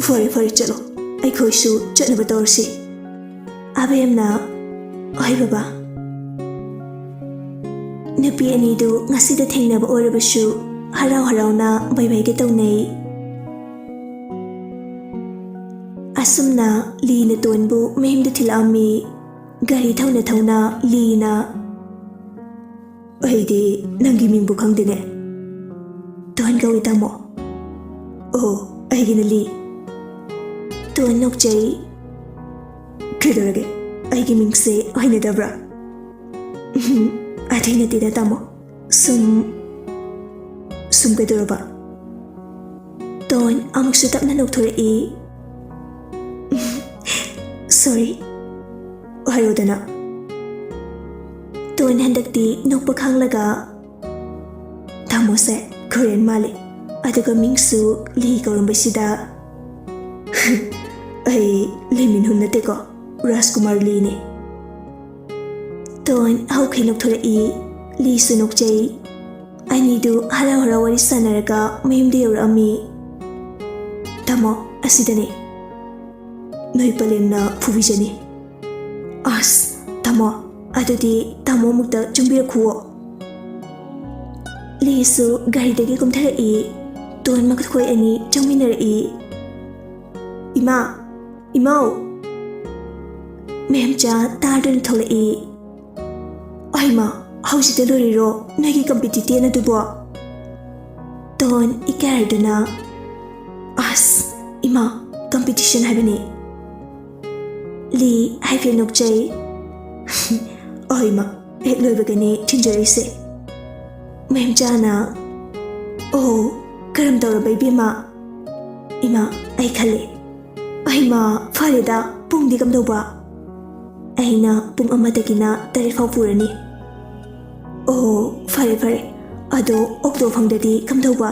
"ꯐꯔꯦ, ꯐꯔꯦ, ꯆꯠꯂꯣ꯫ ꯑꯩꯈꯣꯏꯁꯨ ꯆꯠꯅꯕ ꯇꯧꯔꯁꯤ꯫" ꯑꯕꯦꯝꯅ, "ꯍꯣꯏ ꯕꯕꯥ꯫" ꯅꯨꯄꯤ ꯑꯅꯤꯗꯨ ꯉꯁꯤꯗ ꯊꯦꯡꯅꯕ ꯑꯣꯏꯔꯕꯁꯨ ꯍꯔꯥꯎ ꯍꯔꯥꯎꯅ ꯕꯥꯏ ꯕꯥꯏꯒ ꯇꯧꯅꯩ꯫ ꯑꯁꯨꯝꯅ ꯂꯤꯅ ꯇꯣꯟꯕꯨ ꯃꯌꯨꯝꯗ ꯊꯤꯜꯂꯛꯑꯝꯃꯤ꯫ ꯒꯥꯔꯤ ꯊꯧꯅ ꯊꯧꯅ ꯂꯤꯅ, "ꯑꯩꯗꯤ ꯅꯪꯒꯤ ꯃꯤꯡꯕꯨ ꯈꯪꯗꯦꯅꯦ꯫" "ꯇꯣꯟ ꯀꯧꯏ ꯇꯥꯃꯣ꯫" "ꯑꯣ, ꯑꯩꯒꯤꯅ ꯂꯤ꯫" ꯇꯣꯟ ꯅꯣꯛꯆꯩ꯫ "ꯀꯩꯗꯧꯔꯒꯦ? ꯑꯩꯒꯤ ꯃꯤꯡꯁꯦ ꯍꯩꯅꯗꯕ꯭ꯔꯥ?" "ꯎꯝ, ꯑꯗꯨꯏ ꯅꯠꯇꯦꯗ ꯇꯥꯃꯣ꯫ ꯁꯨꯝ, ꯁꯨꯝ ꯀꯩꯗꯧꯔꯕ?" ꯇꯣꯟ ꯑꯃꯨꯛꯁꯨ ꯇꯞꯅ ꯅꯣꯛꯊꯣꯔꯛꯏ꯫ "ꯁꯣꯔꯤ, ꯍꯥꯏꯔꯣꯗꯅ꯫" ꯇꯣꯟ ꯍꯟꯗꯛꯇꯤ ꯅꯣꯛꯄ ꯈꯥꯡꯂꯒ, "ꯇꯥꯃꯣꯁꯦ ꯀꯣꯔꯤꯌꯟ ꯃꯥꯜꯂꯦ, ꯑꯗꯨꯒ ꯃꯤꯡꯁꯨ ꯂꯤ ꯀꯧꯔꯝꯕꯁꯤꯗ꯫" "ꯑꯩ ꯂꯤ ꯃꯤꯟ ꯍꯨꯟ ꯅꯠꯇꯦꯀꯣ, ꯔꯥꯖꯀꯨꯃꯥꯔ ꯂꯤꯅꯦ꯫" ꯇꯣꯟ ꯍꯧꯈꯩ ꯅꯣꯛꯊꯣꯔꯛꯏ꯫ ꯂꯤꯁꯨ ꯅꯣꯛꯆꯩ꯫ ꯑꯅꯤꯗꯨ ꯍꯔꯥꯎ ꯍꯔꯥꯎ ꯋꯥꯔꯤ ꯁꯥꯟꯅꯔꯒ ꯃꯌꯨꯝꯗ ꯌꯧꯔꯛꯑꯝꯃꯤ꯫ "ꯇꯥꯃꯣ, ꯑꯁꯤꯗꯅꯦ꯫" ꯅꯣꯏ ꯄꯂꯦꯝꯅ ꯐꯨꯕꯤꯖꯅꯤ꯫ ꯑꯁ, ꯇꯥꯃꯣ, ꯑꯗꯨꯗꯤ ꯇꯥꯃꯣ ꯑꯃꯨꯛꯇ ꯆꯪꯕꯤꯔꯛꯈꯨꯋꯣ꯫ ꯂꯤꯁꯨ ꯒꯥꯔꯤꯗꯒꯤ ꯀꯨꯝꯊꯔꯛꯏ꯫ ꯇꯣꯟ ꯃꯈꯣꯏ ꯑꯅꯤ ꯆꯪꯃꯤꯟꯅꯔꯛꯏ꯫ "ꯏꯃꯥ, ꯏꯃꯥꯎ!" ꯃꯦꯝꯆꯥ ꯇꯥꯗꯨꯅ ꯊꯣꯛꯂꯛꯏ꯫ "ꯑꯩꯃ, ꯍꯧꯖꯤꯛꯇ ꯂꯣꯏꯔꯤꯔꯣ ꯅꯣꯏꯒꯤ ꯀꯝꯄꯤꯇꯤꯇꯤꯚ ꯑꯗꯨꯕꯣ?" ꯇꯣꯟ ꯏꯀꯥꯏꯔꯗꯨꯅ, "ꯑꯁ, ꯏꯃꯥ, ꯀꯝꯄꯤꯇꯤꯁꯟ ꯍꯥꯏꯕꯅꯤ꯫" ꯂꯤ ꯍꯥꯏꯐꯦꯠ ꯅꯣꯛꯆꯩ꯫ "ꯑꯣ ꯏꯃꯥ, ꯍꯦꯛ ꯂꯣꯏꯕꯒꯅꯦ ꯊꯤꯟꯖꯔꯛꯏꯁꯦ꯫" ꯃꯦꯝꯆꯥꯅ, "ꯑꯣ, ꯀꯔꯝ ꯇꯧꯔꯕ ꯏꯕꯦꯝꯃ?" "ꯏꯃꯥ, ꯑꯩ ꯈꯜꯂꯦ꯫" "ꯑꯩꯃ, ꯐꯔꯦꯗ, ꯄꯨꯡꯗꯤ ꯀꯝꯗꯧꯕ?" "ꯑꯩꯅ ꯄꯨꯡ ꯑꯃꯗꯒꯤꯅ ꯇꯔꯦꯠ ꯐꯥꯎ ꯄꯨꯔꯅꯤ꯫" "ꯑꯣ, ꯐꯔꯦ ꯐꯔꯦ꯫ ꯑꯗꯣ ꯑꯣꯛꯇꯣ ꯐꯪꯗ꯭ꯔꯗꯤ ꯀꯝꯗꯧꯕ?"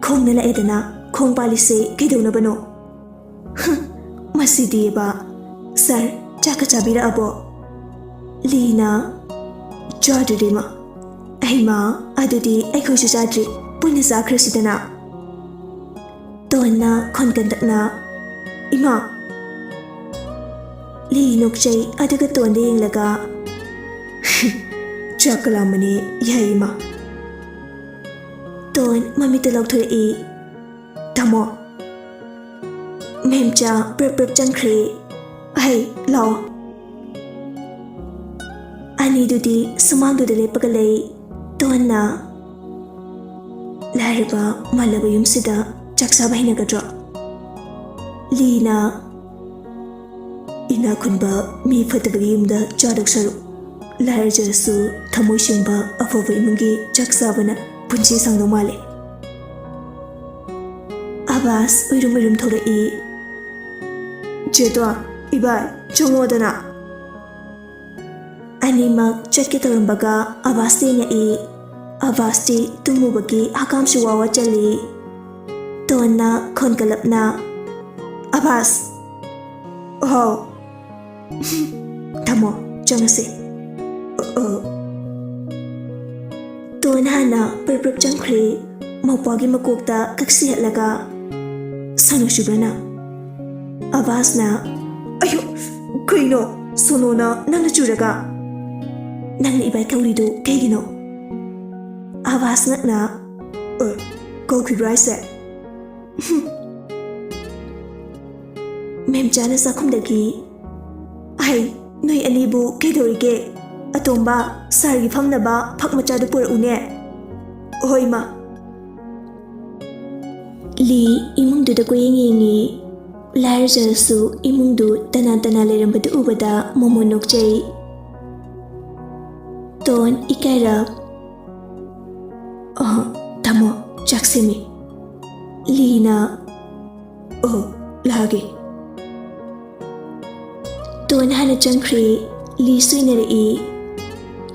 "ꯈꯣꯡꯅ ꯂꯥꯛꯑꯦꯗꯅ, ꯈꯣꯡ ꯄꯥꯜꯂꯤꯁꯦ ꯀꯩꯗꯧꯅꯕꯅꯣ?" "ꯍꯨꯝ, ꯃꯁꯤꯗꯤꯕ꯫ ꯁꯥꯔ, ꯆꯥꯛꯀ ꯆꯥꯕꯤꯔꯛꯑꯕꯣ?" ꯂꯤꯅ, "ꯆꯥꯗ꯭ꯔꯤꯗꯤꯃ꯫" "ꯑꯩꯃ, ꯑꯗꯨꯗꯤ ꯑꯩꯈꯣꯏꯁꯨ ꯆꯥꯗ꯭ꯔꯤ, ꯄꯨꯟꯅ ꯆꯥꯈ꯭ꯔꯁꯤꯗꯅ꯫" ꯇꯣꯟꯅ ꯈꯣꯟ ꯀꯟꯇꯛꯅ, "ꯏꯃꯥ!" ꯂꯤ ꯅꯣꯛꯆꯩ, ꯑꯗꯨꯒ ꯇꯣꯟꯗ ꯌꯦꯡꯂꯒ, "ꯆꯥꯛꯀ ꯂꯥꯝꯕꯅꯦ, ꯌꯥꯏ ꯏꯃꯥ꯫" ꯇꯣꯟ ꯃꯃꯤꯠꯇ ꯂꯥꯎꯊꯣꯔꯛꯏ, "ꯇꯥꯃꯣ!" ꯃꯦꯝꯆꯥ ꯄ꯭ꯔꯞ ꯄ꯭ꯔꯞ ꯆꯪꯈ꯭ꯔꯦ꯫ "ꯑꯍꯩ, ꯂꯥꯛꯑꯣ꯫" ꯑꯅꯤꯗꯨꯗꯤ ꯁꯨꯃꯥꯡꯗꯨꯗ ꯂꯦꯞꯄꯒ ꯂꯩ꯫ ꯇꯣꯟꯅ, "ꯂꯥꯏꯔꯕ ꯃꯥꯜꯂꯕ ꯌꯨꯝꯁꯤꯗ ꯆꯥꯛ ꯆꯥꯕ ꯍꯩꯅꯒꯗ꯭ꯔꯣ?" ꯂꯤꯅ, "ꯏꯅꯥꯛ ꯈꯨꯟꯕ ꯃꯤ ꯐꯠꯇꯕꯒꯤ ꯌꯨꯝꯗ ꯆꯥꯗꯧ ꯁꯔꯨꯛ, ꯂꯥꯏꯔꯖꯔꯁꯨ ꯊꯃꯣꯏ ꯁꯦꯡꯕ ꯑꯐꯕ ꯏꯃꯨꯡꯒꯤ ꯆꯥꯛ ꯆꯥꯕꯅ ꯄꯨꯟꯁꯤ ꯁꯥꯡꯗꯧ ꯃꯥꯜꯂꯦ꯫" ꯑꯕꯥꯁ ꯎꯏꯔꯨꯝ ꯎꯏꯔꯨꯝ ꯊꯣꯛꯂꯛꯏ꯫ "ꯆꯦꯇꯣꯟ, ꯏꯕꯥꯏ, ꯆꯪꯉꯣꯗꯅ꯫" ꯑꯅꯤꯃꯛ ꯆꯠꯀꯦ ꯇꯧꯔꯝꯕꯒ ꯑꯕꯥꯁꯇꯤ ꯌꯦꯡꯉꯛꯏ꯫ ꯑꯕꯥꯁꯇꯤ ꯇꯨꯝꯃꯨꯕꯒꯤ ꯍꯀꯥꯝꯁꯨ ꯋꯥ ꯋꯥ ꯆꯜꯂꯤ꯫ ꯇꯣꯟꯅ ꯈꯣꯟ ꯀꯜꯂꯞꯅ, "ꯑꯕꯥꯁ!" "ꯍꯥꯎ꯫" "ꯊꯝꯃꯣ, ꯆꯪꯉꯁꯤ꯫" "ꯑ, ꯑ꯫" ꯇꯣꯟ ꯍꯥꯟꯅ ꯄ꯭ꯔꯞ ꯄ꯭ꯔꯞ ꯆꯪꯈ꯭ꯔꯦ꯫ ꯃꯧꯄ꯭ꯋꯥꯒꯤ ꯃꯀꯣꯛꯇ ꯀꯛꯁꯤꯍꯠꯂꯒ, "ꯁꯥꯎꯅꯤꯡꯕ꯭ꯔꯥ ꯅꯪ?" ꯑꯕꯥꯁꯅ, "ꯑꯌꯣ, ꯀꯩꯅꯣ? ꯁꯣꯅꯣꯅ ꯅꯪꯅ ꯆꯨꯔꯒ? ꯅꯪꯅ ꯏꯕꯥꯏ ꯀꯧꯔꯤꯗꯨ ꯀꯩꯒꯤꯅꯣ?" ꯑꯕꯥꯁ ꯉꯛꯅ, "ꯑ, ꯀꯧꯈꯤꯕ꯭ꯔꯥ ꯍꯥꯏꯁꯦ?" ꯃꯦꯝꯆꯥꯅ ꯆꯥꯛꯈꯨꯝꯗꯒꯤ, "ꯑꯩ, ꯅꯣꯏ ꯑꯅꯤꯕꯨ ꯀꯩꯗꯧꯔꯤꯒꯦ? ꯑꯇꯣꯝꯕ, ꯁꯥꯔꯒꯤ ꯐꯝꯅꯕ ꯐꯛ ꯃꯆꯥꯗꯨ ꯄꯨꯔꯛꯎꯅꯦ꯫" "ꯍꯣꯏ, ꯏꯃꯥ꯫" ꯂꯤ ꯏꯃꯨꯡꯗꯨꯗ ꯀꯣꯏꯌꯦꯡ ꯌꯦꯡꯉꯤ꯫ ꯂꯥꯏꯔꯖꯔꯁꯨ ꯏꯃꯨꯡꯗꯨ ꯇꯅꯥꯟ ꯇꯅꯥꯟ ꯂꯩꯔꯝꯕꯗꯨ ꯎꯕꯗ ꯃꯣꯃꯣꯟ ꯅꯣꯛꯆꯩ꯫ ꯇꯣꯟ ꯏꯀꯥꯏꯔꯞ, "ꯑ, ꯇꯥꯃꯣ, ꯆꯥꯛ ꯁꯦꯝꯃꯤ꯫" ꯂꯤꯅ, "ꯑꯣ, ꯂꯥꯛꯑꯒꯦ꯫" ꯇꯣꯟ ꯍꯥꯟꯅ ꯆꯪꯈ꯭ꯔꯦ꯫ ꯂꯤ ꯁꯣꯏꯅꯔꯛꯏ꯫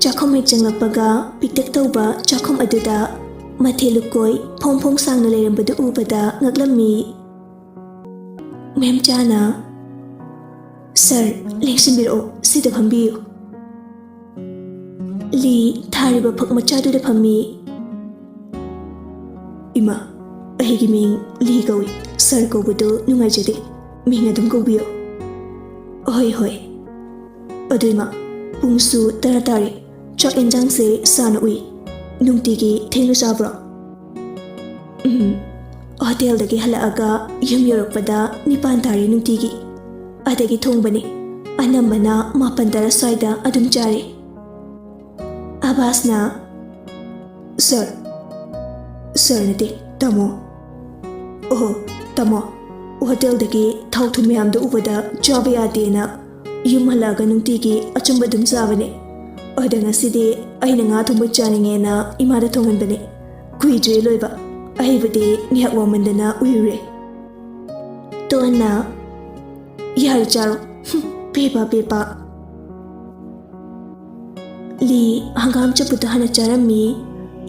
ꯆꯥꯛꯈꯨꯝ ꯍꯦꯛ ꯆꯪꯂꯛꯄꯒ ꯄꯤꯛꯇꯛ ꯇꯧꯕ ꯆꯥꯛꯈꯨꯝ ꯑꯗꯨꯗ ꯃꯊꯦꯜ ꯂꯨꯀꯣꯏ ꯐꯣꯡ ꯐꯣꯡ ꯁꯥꯡꯅ ꯂꯩꯔꯝꯕꯗꯨ ꯎꯕꯗ ꯉꯛꯂꯝꯃꯤ꯫ ꯃꯦꯝꯆꯥꯅ, "ꯁꯥꯔ, ꯂꯦꯡꯁꯤꯟꯕꯤꯔꯛꯑꯣ, ꯁꯤꯗ ꯐꯝꯕꯤꯌꯨ꯫" ꯂꯤ ꯊꯥꯔꯤꯕ ꯐꯛ ꯃꯆꯥꯗꯨꯗ ꯐꯝꯃꯤ꯫ "ꯏꯃꯥ, ꯑꯩꯒꯤ ꯃꯤꯡ ꯂꯤ ꯀꯧꯏ꯫ ꯁꯥꯔ ꯀꯧꯕꯗꯨ ꯅꯨꯡꯉꯥꯏꯖꯗꯦ꯫ ꯃꯤꯡ ꯑꯗꯨꯝ ꯀꯧꯕꯤꯌꯨ꯫" "ꯍꯣꯏ, ꯍꯣꯏ꯫ ꯑꯗꯨ ꯏꯃꯥ, ꯄꯨꯡꯁꯨ ꯇꯔꯥ ꯇꯥꯔꯦ꯫ ꯆꯥꯛ ꯌꯦꯟꯖꯥꯡꯁꯦ ꯁꯥꯔꯅ ꯎꯏ꯫ ꯅꯨꯡꯇꯤꯒꯤ ꯊꯦꯡꯅ ꯆꯥꯕ꯭ꯔꯣ?" "ꯎꯝ, ꯍꯣꯇꯦꯜꯗꯒꯤ ꯍꯜꯂꯛꯑꯒ ꯌꯨꯝ ꯌꯧꯔꯛꯄꯗ ꯅꯤꯄꯥꯟ ꯇꯥꯔꯦ ꯅꯨꯡꯇꯤꯒꯤ꯫ ꯑꯗꯒꯤ ꯊꯣꯡꯕꯅꯤ꯫ ꯑꯅꯝꯕꯅ ꯃꯥꯄꯟ ꯇꯔꯥ ꯁ꯭ꯋꯥꯏꯗ ꯑꯗꯨꯝ ꯆꯥꯔꯦ꯫" ꯑꯕꯥꯁꯅ, "ꯁꯥꯔ, ꯁꯥꯔ ꯅꯠꯇꯦ, ꯇꯥꯃꯣ꯫ ꯑꯣꯍꯣ, ꯇꯥꯃꯣ, ꯍꯣꯇꯦꯜꯗꯒꯤ ꯊꯥꯎ ꯊꯨꯝ ꯃꯌꯥꯝꯗꯣ ꯎꯕꯗ ꯆꯥꯕ ꯌꯥꯗꯦꯅ ꯌꯨꯝ ꯍꯜꯂꯛꯑꯒ ꯅꯨꯡꯇꯤꯒꯤ ꯑꯆꯝꯕ ꯑꯗꯨꯝ ꯆꯥꯕꯅꯦ꯫ ꯑꯗ ꯉꯁꯤꯗꯤ ꯑꯩꯅ ꯉꯥ ꯊꯣꯡꯕ ꯆꯥꯅꯤꯡꯉꯦꯅ ꯏꯃꯥꯗ ꯊꯣꯡꯍꯟꯕꯅꯦ꯫ ꯀꯨꯏꯗ꯭ꯔꯤ ꯂꯣꯏꯕ꯫ ꯑꯩꯕꯨꯗꯤ ꯉꯥꯏꯍꯥꯛ ꯋꯥꯃꯟꯗꯅ ꯎꯏꯔꯨꯔꯦ꯫" ꯇꯣꯟꯅ, "ꯌꯥꯔꯦ, ꯆꯥꯔꯣ꯫ ꯍꯨꯝ, ꯄꯦꯄꯥ, ꯄꯦꯄꯥ꯫" ꯂꯤ ꯍꯪꯒꯥꯝ ꯆꯝꯐꯨꯠꯇꯨ ꯍꯥꯟꯅ ꯆꯥꯔꯝꯃꯤ꯫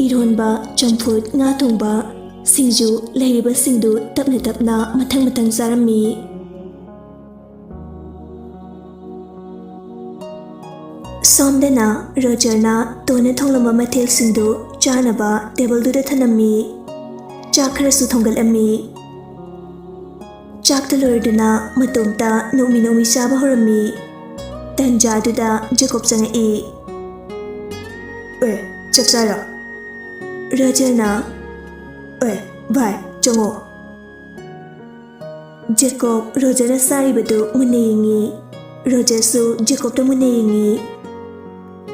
ꯏꯔꯣꯟꯕ, ꯆꯝꯐꯨꯠ, ꯉꯥ ꯊꯣꯡꯕ, ꯁꯤꯡꯖꯨ, ꯂꯩꯔꯤꯕꯁꯤꯡꯗꯨ ꯇꯞꯅ ꯇꯞꯅ ꯃꯊꯪ ꯃꯊꯪ ꯆꯥꯔꯝꯃꯤ꯫ ꯁꯣꯝꯗꯅ ꯔꯣꯖꯔꯅ ꯇꯣꯟꯅ ꯊꯣꯡꯂꯝꯕ ꯃꯊꯦꯜꯁꯤꯡꯗꯨ ꯆꯥꯅꯕ ꯇꯦꯕꯜꯗꯨꯗ ꯊꯅꯝꯃꯤ꯫ ꯆꯥꯛ ꯈꯔꯁꯨ ꯊꯣꯡꯒꯠꯂꯝꯃꯤ꯫ ꯆꯥꯛꯇ ꯂꯣꯏꯔꯗꯨꯅ ꯃꯇꯣꯝꯇ ꯅꯣꯛꯃꯤ ꯅꯣꯛꯃꯤ ꯆꯥꯕ ꯍꯧꯔꯝꯃꯤ꯫ ꯇꯟꯖꯥꯗꯨꯗ ꯖꯦꯀꯣꯕ ꯆꯪꯉꯛꯏ꯫ "ꯑꯦ, ꯆꯥꯛ ꯆꯥꯔꯣ?" ꯔꯣꯖꯔꯅ, "ꯑꯦ, ꯚꯥꯏ, ꯆꯪꯉꯣ꯫" ꯖꯦꯀꯣꯕ ꯔꯣꯖꯔꯅ ꯆꯥꯔꯤꯕꯗꯨ ꯃꯨꯟꯅ ꯌꯦꯡꯉꯤ꯫ ꯔꯣꯖꯔꯁꯨ ꯖꯦꯀꯣꯕꯇ ꯃꯨꯟꯅ ꯌꯦꯡꯉꯤ꯫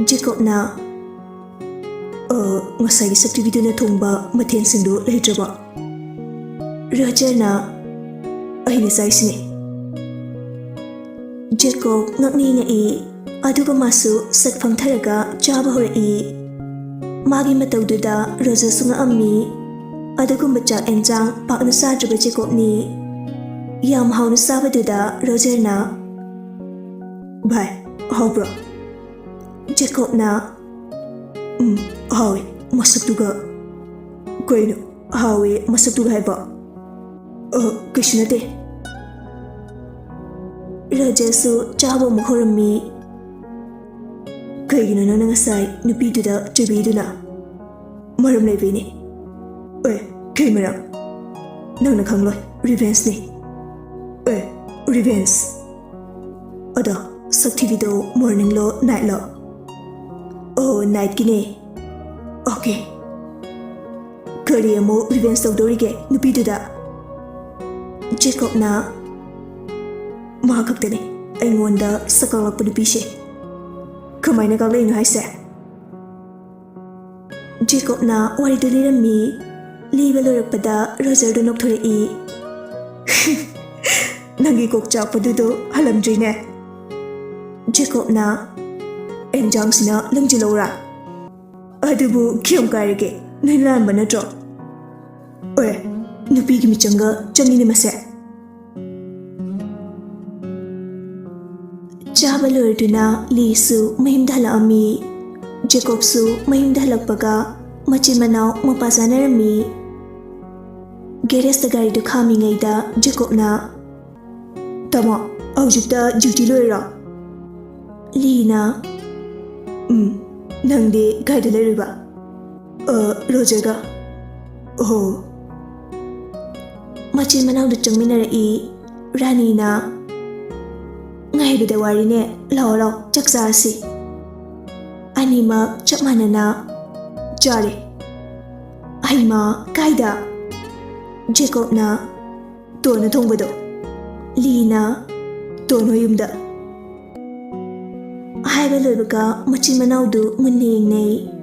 ꯖꯦꯀꯣꯕꯅ, "ꯑ, ꯉꯁꯥꯏꯒꯤ ꯁꯛꯊꯤꯕꯤꯗꯨꯅ ꯊꯣꯡꯕ ꯃꯊꯦꯜꯁꯤꯡꯗꯨ ꯂꯩꯇ꯭ꯔꯕꯣ?" ꯔꯣꯖꯔꯅ, "ꯑꯩꯅ ꯆꯥꯏꯁꯤꯅꯦ꯫" ꯖꯦꯀꯣꯕ ꯉꯛꯅꯤꯡꯉꯛꯏ, ꯑꯗꯨꯒ ꯃꯥꯁꯨ ꯁꯛ ꯐꯝꯊꯔꯒ ꯆꯥꯕ ꯍꯧꯔꯛꯏ꯫ ꯃꯥꯒꯤ ꯃꯇꯧꯗꯨꯗ ꯔꯣꯖꯔꯁꯨ ꯉꯛꯑꯝꯃꯤ꯫ ꯑꯗꯨꯒꯨꯝꯕ ꯆꯥꯛ ꯑꯦꯟꯖꯥꯡ ꯄꯥꯛꯅ ꯆꯥꯗ꯭ꯔꯕ ꯖꯦꯀꯣꯕꯅꯤ꯫ ꯌꯥꯝ ꯍꯥꯎꯅ ꯆꯥꯕꯗꯨꯗ ꯔꯣꯖꯔꯅ, "ꯚꯥꯏ, ꯍꯥꯎꯕ꯭ꯔꯣ?" ꯖꯦꯀꯣꯕꯅ, "ꯎꯝ, ꯍꯥꯎꯋꯦ, ꯃꯁꯛꯇꯨꯒ꯫" "ꯀꯩꯅꯣ, ꯍꯥꯎꯋꯦ ꯃꯁꯛꯇꯨꯒ ꯍꯥꯏꯕꯣ?" "ꯑ, ꯀꯩꯁꯨ ꯅꯠꯇꯦ꯫" ꯔꯣꯖꯔꯁꯨ ꯆꯥꯕ ꯑꯃꯨꯛ ꯍꯧꯔꯝꯃꯤ꯫ "ꯀꯩꯒꯤꯅꯣ ꯅꯪꯅ ꯉꯁꯥꯏ ꯅꯨꯄꯤꯗꯨꯗ ꯆꯩꯕꯤꯗꯨꯅ?" "ꯃꯔꯝ ꯂꯩꯕꯩꯅꯦ꯫" "ꯑꯦ, ꯀꯩ ꯃꯔꯝ?" "ꯅꯪꯅ ꯈꯪꯂꯣꯏ, ꯔꯤꯚꯦꯟꯁꯅꯦ꯫" "ꯑꯦ, ꯔꯤꯚꯦꯟꯁ? ꯑꯗꯣ ꯁꯛꯊꯤꯕꯤꯗꯣ ꯃꯣꯔꯅꯤꯡꯂꯣ ꯅꯥꯏꯠꯂꯣ?" "ꯑꯣ, ꯅꯥꯏꯠꯀꯤꯅꯦ꯫" "ꯑꯣꯀꯦ꯫ ꯀꯔꯤ ꯑꯃꯨꯛ ꯔꯤꯚꯦꯟꯁ ꯇꯧꯗꯧꯔꯤꯒꯦ ꯅꯨꯄꯤꯗꯨꯗ?" ꯖꯦꯀꯣꯕꯅ, "ꯃꯥ ꯈꯛꯇꯅꯦ ꯑꯩꯉꯣꯟꯗ ꯁꯛ ꯀꯥꯛꯂꯛꯄ ꯅꯨꯄꯤꯁꯦ꯫" "ꯀꯃꯥꯏꯅ ꯀꯥꯛꯂꯛꯏꯅꯣ ꯍꯥꯏꯁꯦ?" ꯖꯦꯀꯣꯕꯅ ꯋꯥꯔꯤꯗꯨ ꯂꯤꯔꯝꯃꯤ꯫ ꯂꯤꯕ ꯂꯣꯏꯔꯛꯄꯗ ꯔꯣꯖꯔꯗꯨ ꯅꯣꯛꯊꯣꯔꯛꯏ꯫ "ꯅꯪꯒꯤ ꯀꯣꯛ ꯆꯥꯛꯄꯗꯨꯗꯣ ꯍꯜꯂꯝꯗ꯭ꯔꯤꯅꯦ꯫" ꯖꯦꯀꯣꯕꯅ, "ꯑꯦꯟꯖꯥꯡꯁꯤꯅ ꯂꯪꯁꯤꯜꯍꯧꯔꯥ? ꯑꯗꯨꯕꯨ ꯀꯌꯥꯝ ꯀꯥꯏꯔꯒꯦ? ꯅꯣꯏ ꯂꯥꯟꯕ ꯅꯠꯇ꯭ꯔꯣ?" "ꯑꯦ, ꯅꯨꯄꯤꯒꯤ ꯃꯤꯆꯪꯒ ꯆꯪꯉꯤꯅꯦ ꯃꯁꯦ꯫" ꯆꯥꯕ ꯂꯣꯏꯔꯗꯨꯅ ꯂꯤꯁꯨ ꯃꯌꯨꯝꯗ ꯍꯜꯂꯛꯑꯝꯃꯤ꯫ ꯖꯦꯀꯣꯕꯁꯨ ꯃꯌꯨꯝꯗ ꯍꯜꯂꯛꯄꯒ ꯃꯆꯤꯟ ꯃꯅꯥꯎ ꯃꯄꯥ ꯆꯥꯅꯔꯝꯃꯤ꯫ ꯒꯦꯔꯦꯖꯇ ꯒꯥꯔꯤꯗꯨ ꯈꯥꯝꯃꯤꯉꯩꯗ ꯖꯦꯀꯣꯕꯅ, "ꯇꯥꯃꯣ, ꯍꯧꯖꯤꯛꯇ ꯗ꯭ꯌꯨꯇꯤ ꯂꯣꯏꯔꯣ?" ꯂꯤꯅ, "ꯎꯝ, ꯅꯪꯗꯤ ꯀꯥꯏꯗ ꯂꯩꯔꯨꯏꯕ?" "ꯑ, ꯔꯣꯖꯔꯒ꯫" "ꯑꯣꯍꯣ꯫" ꯃꯆꯤꯟ ꯃꯅꯥꯎꯗꯨ ꯆꯪꯃꯤꯟꯅꯔꯛꯏ꯫ ꯔꯥꯅꯤꯅ, "ꯉꯥꯏꯕꯗ ꯋꯥꯔꯤꯅꯦ, ꯂꯥꯛꯑꯣ ꯂꯥꯛꯑꯣ, ꯆꯥꯛ ꯆꯥꯔꯁꯤ꯫" ꯑꯅꯤꯃꯛ ꯆꯞ ꯃꯥꯟꯅꯅ ꯆꯥꯔꯦ꯫ "ꯍꯩꯃꯥ, ꯀꯥꯏꯗ?" ꯖꯦꯀꯣꯕꯅ, "ꯇꯣꯟꯅ ꯊꯣꯡꯕꯗꯣ, ꯂꯤꯅ ꯇꯣꯟ ꯍꯣꯏ ꯌꯨꯝꯗ꯫" ꯍꯥꯏꯕ ꯂꯣꯏꯕꯒ ꯃꯆꯤꯟ ꯃꯅꯥꯎꯗꯨ ꯃꯨꯟꯅ ꯌꯦꯡꯅꯩ꯫